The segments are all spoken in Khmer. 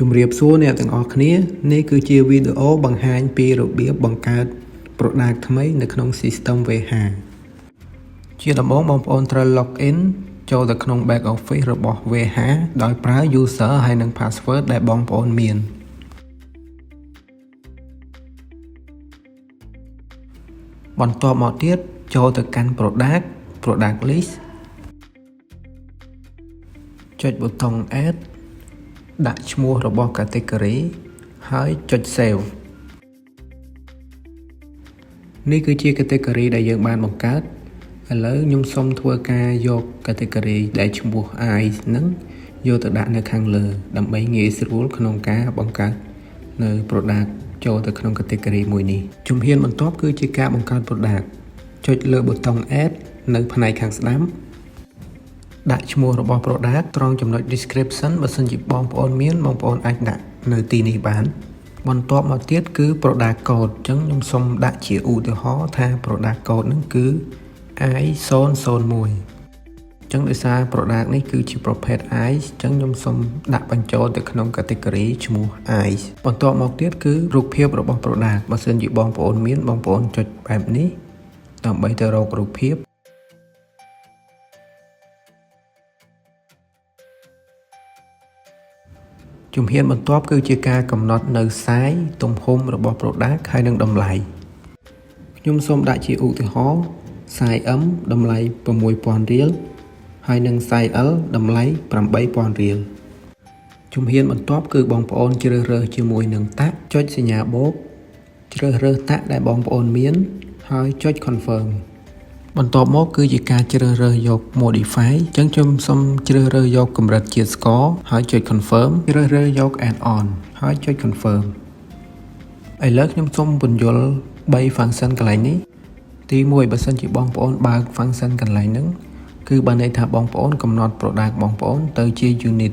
ជំរាបសួរអ្នកទាំងអស់គ្នានេះគឺជាវីដេអូបង្ហាញពីរបៀបបង្កើត product ថ្មីនៅក្នុង system WH ជាដំបូងបងប្អូនត្រូវ log in ចូលទៅក្នុង back office របស់ WH ដោយប្រើ user ហើយនិង password ដែលបងប្អូនមានបន្ទាប់មកទៀតចូលទៅកាន់ product product list ចុចប៊ូតុង add ដាក់ឈ្មោះរបស់ category ហើយចុច save នេះគឺជា category ដែលយើងបានបង្កើតឥឡូវខ្ញុំសូមធ្វើការយក category ដែលឈ្មោះ ice ហ្នឹងយកទៅដាក់នៅខាងលើដើម្បីងាយស្រួលក្នុងការបង្កើតនៅ product ចូលទៅក្នុង category មួយនេះជំហានបន្ទាប់គឺជាការបង្កើត product ចុចលើប៊ូតុង add នៅផ្នែកខាងស្ដាំដាក់ឈ្មោះរបស់ product ត្រង់ចំណុច description បើសិនជាបងប្អូនមានបងប្អូនអាចដាក់នៅទីនេះបានបន្ទាប់មកទៀតគឺ product code អញ្ចឹងខ្ញុំសូមដាក់ជាឧទាហរណ៍ថា product code ហ្នឹងគឺ I001 ចឹងដោយសារ product នេះគឺជាប្រភេទ ice ចឹងខ្ញុំសូមដាក់បញ្ចូលទៅក្នុង category ឈ្មោះ ice បន្ទាប់មកទៀតគឺរូបភាពរបស់ product បើសិនជាបងប្អូនមានបងប្អូនចុចបែបនេះដើម្បីទៅរករូបភាពជំហានបន្ទាប់គឺជាការកំណត់នៅ size ទំហំរបស់ product ហើយនិងតម្លៃខ្ញុំសូមដាក់ជាឧទាហរណ៍ size M តម្លៃ6000រៀលហើយនិង size L តម្លៃ8000រៀលជំហានបន្ទាប់គឺបងប្អូនជ្រើសរើសជាមួយនឹង tax ចុចសញ្ញាបូកជ្រើសរើស tax ដែលបងប្អូនមានហើយចុច confirm បន្ទាប់មកគឺជាការជ្រើសរើសយក modify អញ្ចឹងខ្ញុំសូមជ្រើសរើសយកកម្រិតជាតិស្ករហើយចុច confirm ជ្រើសរើសយក add on ហើយចុច confirm ឥឡូវខ្ញុំសូមពន្យល់3 function កន្លែងនេះទី1បើសិនជាបងប្អូនបើក function កន្លែងហ្នឹងគឺបានន័យថាបងប្អូនកំណត់ product បងប្អូនទៅជា unit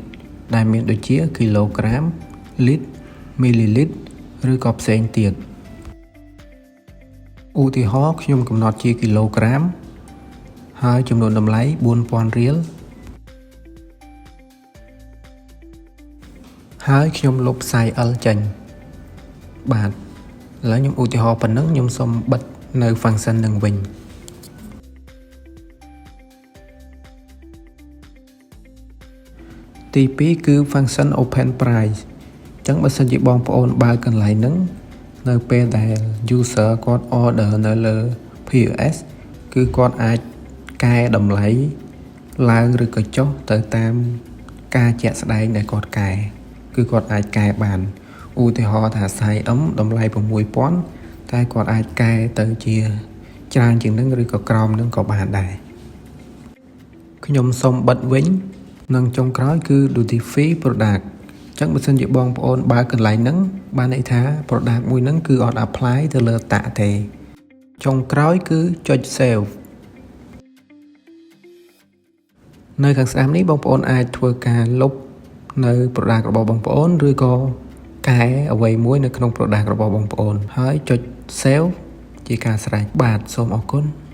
ដែលមានដូចជាគីឡូក្រាមលីត្រមីលីលីត្រឬក៏ផ្សេងទៀតឧទាហរណ៍ខ្ញុំកំណត់ជាគីឡូក្រាមហើយចំនួនតម្លៃ4000រៀលហើយខ្ញុំលុប size L ចេញបាទឥឡូវខ្ញុំឧទាហរណ៍ប៉ុណ្ណឹងខ្ញុំសូមបិទនៅ function នឹងវិញទី2គឺ function open price អញ្ចឹងបើសិនជាបងប្អូនបើកកន្លែងហ្នឹងនៅពេលដែល user គាត់ order នៅលើ POS គឺគាត់អាចកែតម្លៃឡើងឬក៏ចុះទៅតាមការជាក់ស្ដែងដែលគាត់កែគឺគាត់អាចកែបានឧទាហរណ៍ថា size M តម្លៃ6000តែគាត់អាចកែទៅជាច្រើនជាងនឹងឬក៏ក្រោមនឹងក៏បានដែរខ្ញុំសូមបិទវិញនិងចុងក្រោយគឺ duty free product អញ្ចឹងបើសិនជាបងប្អូនបើកកន្លែងហ្នឹងបានន័យថា product មួយហ្នឹងគឺអត់ apply ទៅលើ tax ទេចុងក្រោយគឺចុច save នៅខាងស្ដាំនេះបងប្អូនអាចធ្វើការលុបនៅ product របស់បងប្អូនឬក៏កែអ្វីមួយនៅក្នុង product របស់បងប្អូនហើយចុច save ជាការស្រេចបាទសូមអរគុណ។